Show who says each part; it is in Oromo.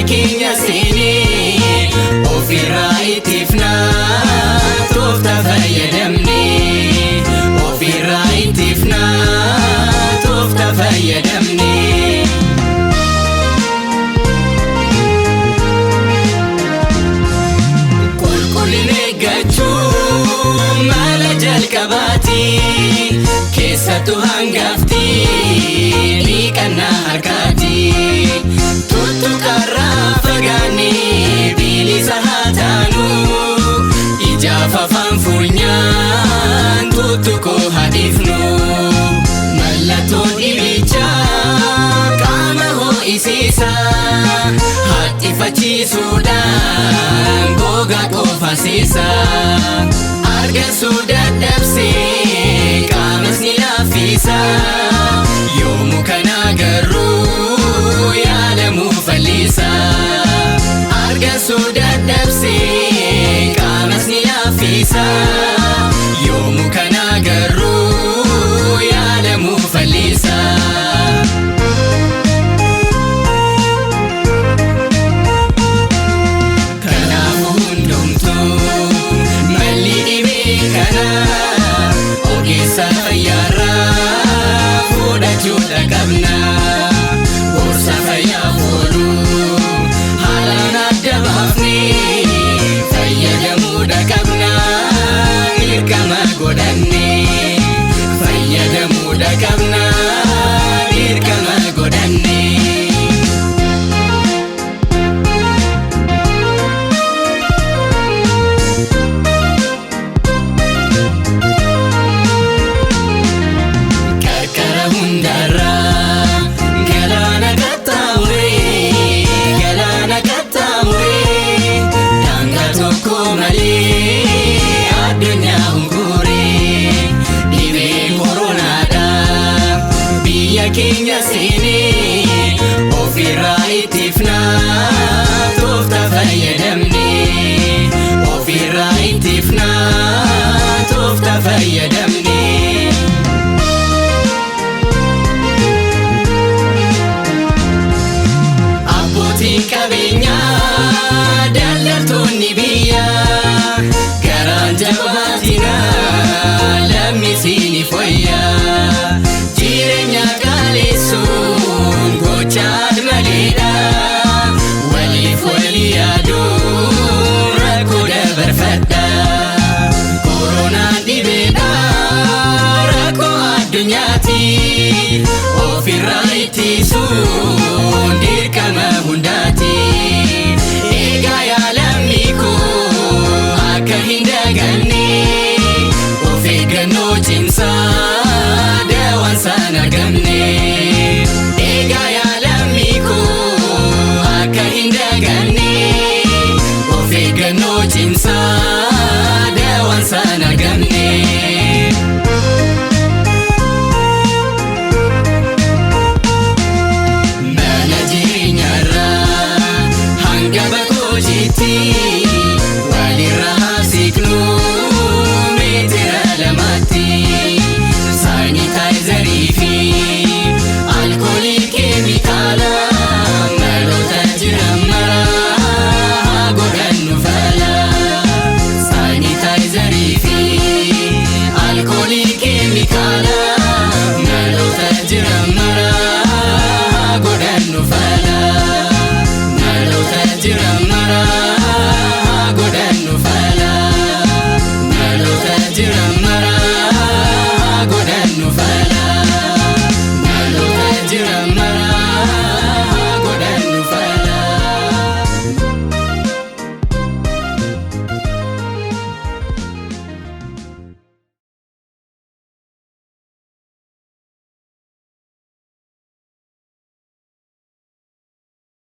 Speaker 1: keenya seenee ofirraa ittifnaa tooftaa fayyadamne, ofirraa ittifnaa tooftaa fayyadamne. Qulqullina eeggachuu mala jalqabaati, keessattuu hangafti dhiqannaa harkaati. Tuttuqarraa fagaannee bilisa haa taanu, ijaaf afaan funyaan tuttuquu haa dhiifnu. Mallattoon dhibichaa qaama ho'isiisa, haxxifachiisuudhaan gogaa qofaasiisa. Argansuu dadhabsee qaamas ni laaffisa, yoomuu kana agarruu yaalamuu fallisa. Argansuu dadhabsee qaamas ni laaffisa, yoomuu kana agarruu yaalamuu fallisa. Kanaafuu hundumtuu malli dhibee kanaa ogeessa fayyaarraa fudhachuudha qabna. Gorsa fayyaaf oolu haalaan adda baafnee fayyadamuudha qabna, dirqama godhanne, fayyadamuudha qabna, dirqama godhanne. Qarqara hundarraa galaana qaxxaamuree, galaana qaxxaamuree, daangaa tokko malee addunyaa hunkuuree, dhibee koronaadha biyya keenya seenee ofirraa ittifnaa tooftaa fayyadamne, ofirraa ittifnaa tooftaa fayyadamne. Abbootiin qabeenyaa daldaltoonni biyyaa garaan jabaatinaa lammisiin fooyyaa, jireenya qaaleessuun gocha maleedha, waliif walii yaaduun rakkoo dabarfadha. Koronaan dhibeedha rakkoo addunyaati, ofirraa ittisuun dirqama hundaati. Egaa yaa lammii koo akka hin daganne, of eeggannoo cimsaa dawaan isaan argamne. Egaa yaa lammii koo akka hin daganne, of eeggannoo cimsaa dawaan isaan argamne. Mana jireenyaarraa hanga bakka hojiitti walirraa siqnu meetira 2tti, saanitaayizarii fi alkoolii keemikaala maloota jiran maraa haa godhannu fala. Saanitaayizarii fi alkoolii keemikaala maloota jiran maraa haa godhannu fala. Maloota jiran